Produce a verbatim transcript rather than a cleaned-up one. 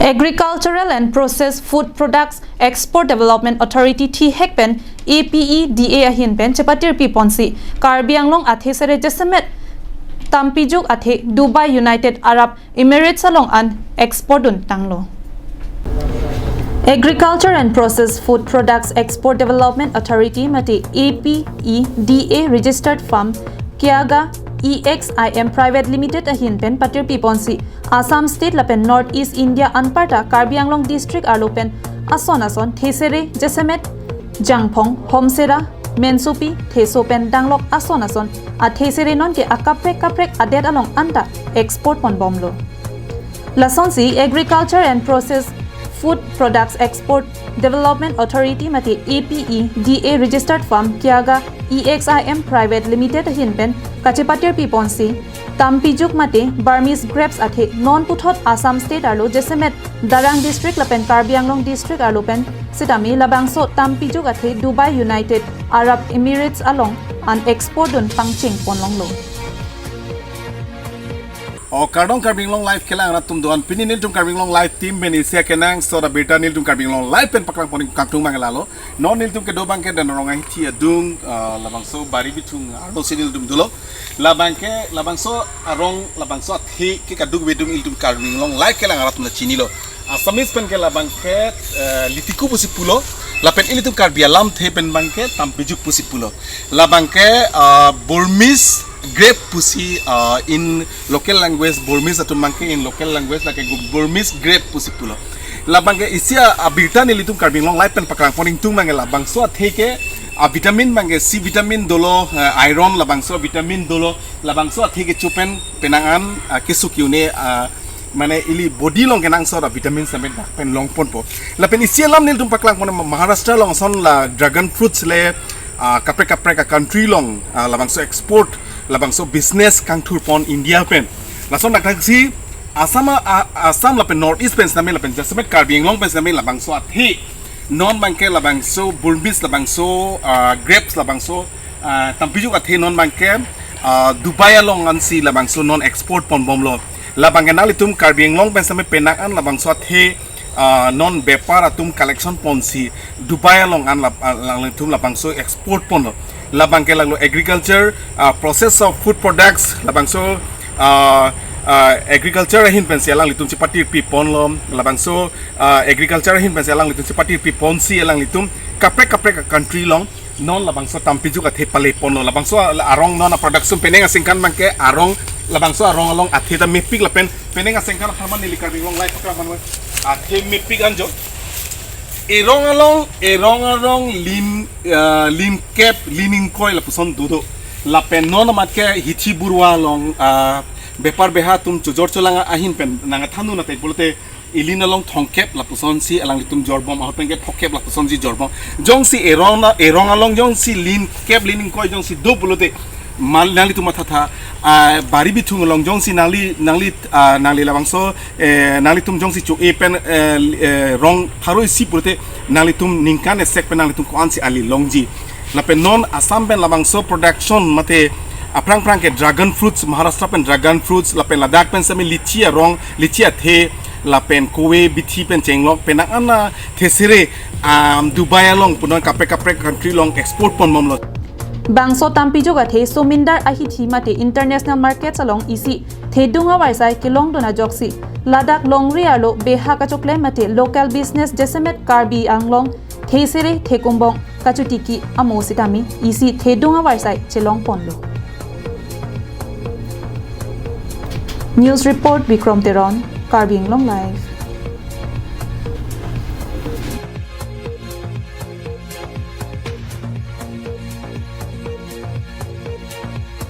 Agricultural and Processed Food Products Export Development Authority thihek pen A P E D A ahin pen chepatirpi ponsi Karbi Anglong athesere jasemet tampijuk athe Dubai United Arab Emirates along an export dun tanglo. Agriculture and Processed Food Products Export Development Authority mate A P E D A registered firm Kiaga E X I M Private Limited ahin pen patirpi ponsi Assam State lapen North East India anparta Karbi Anglong District arlo pen ason ason thesere jasemet Jangphong, Homsera, Mensopi, Theso pen Danglok ason ason athesere nonke akaprek kaprek adet along anta export ponbomlo. Lasonsi Agriculture and Processed Food Products Export Development Authority mate A P E D A registered firm Kiaga E X I M Private Limited ahin pen kachepatirpi ponsi tampijuk mate Burmese grapes athe non puthot Assam State arlo jasemet Darrang District lapen Karbi Anglong District arlo pen sitame labangso tampijuk athe Dubai United Arab Emirates along an export dun pangcheng ponlonglo. O kardom Karbi Anglong Live kelang rat atum doan, pini nelitum Karbi Anglong Live team pen isi akenangsot abirta nelitum Karbi Anglong Live pen paklang pon kangtung mang lalo. Non nelitum kedo abangke Danrong ahithi adung, ah, labangso Bari Bithung arlosi nelitum dolo. Labangke, labangso arong, labangso athe ke kadokave adung ilitum Karbi Anglong Live kelang rat atum ta chinilo. Assamese pen ke labangke, eh, litiku pusi pulo. Lapen ilitum Karbi alamthe pen abangke tampijuk pusi pulo. Labangke, ah, Burmese grape pusi, ah, in local language, Burmese atum abangke in local language lake gu-, Burmese grape pusi pulo. Labangke isi abirta nelitum Karbi Anglong Live pen paklang pon ingtung mang labangso athe ke, ah, vitamin abangke C vitamin dolo, eh, iron labangso vitamin dolo, labangso athe kecho pen penang an, ah, keso ke-un-e, ah, mane ili body along kenangsot avitamin sitame dak pen long ponpo. Lapen isi alam nelitum paklang pon Maharashtra along ason la dragon fruits le, ah, kaprek kaprek a-country along, ah, labangso export, labangso business kangthur pon India pen. Lason dak si Assam, ah, Assam lapen North East pen sitame lapen jasemet Karbi Anglong pen sitame labangso athe non abangke labangso Burmese labangso, ah, grapes labangso, ah, tampijuk athe non abangke, ah, Dubai along ansi labangso non export ponbomlo. Labangke nanglitum Karbi Anglong pen sitame penang an labangso athe, ah, non bepar atum collection ponsi Dubai along an lab-, ah, nanglitum labangso export ponlo. Labangke lalo agriculture, ah, process of food products, labangso, ah, ah, agriculture ahin pensi alanglitum chepatirpi ponlo, labangso, ah, agriculture ahin pensi alanglitum chepatirpi ponsi alanglitum kaprek kaprek a-country along non labangso tampijuk athe pale ponlo. Labangso arong non a-production penang aningkan abangke arong, labangso arong along athe ta mepik lapen penang aningkan apharman neli Karbi Anglong Live paklang pon athe mepik anjo. Erong along, erong along lin, ah, lin kep, lin ingkoi lapuson dodo. Lapen non amat ke hithi burwa along, ah, bepar beha atum chojor cholang ahin pen nangthan-un ateng pulote ilin along thomkep lapusonsi alanglitum jorbom, ahut pen ke phokep lapusonsi jorbom. Jongsi erong na, erong along jongsi lin kep lin ingkoi jongsi do pulote mal nanglitum mathatha, ah, Bari Bithung along jongsi nangli, nangli, ah, nangli labangso, eh, nanglitum jongsi cho-e pen, eh, eh, rong pharo isi pulote nanglitum ningkan esek pen nanglitum ko-ansi ali longji. Lapen non Assam pen labangso production mate aphrang phrang ke dragon fruits, Maharashtra pen dragon fruits, lapen ladak pen sitame litchi arong, litchi athe, lapen kove bithi pen chenglok, penang an thesere, um, Dubai along punon kaprek kaprek country along export ponbomlo. Bangso tampijuk athe somindar ahithi mate international markets along isi thedung avarsai kelongdun ajoksi ladak longri arlo beha kachoklem mate local business jasemet Karbi Anglong thesere thekumbong kachotiki amo sitame isi thedung avarsai chelong ponlo. News report Bikrom Teron, Karbi Anglong Live.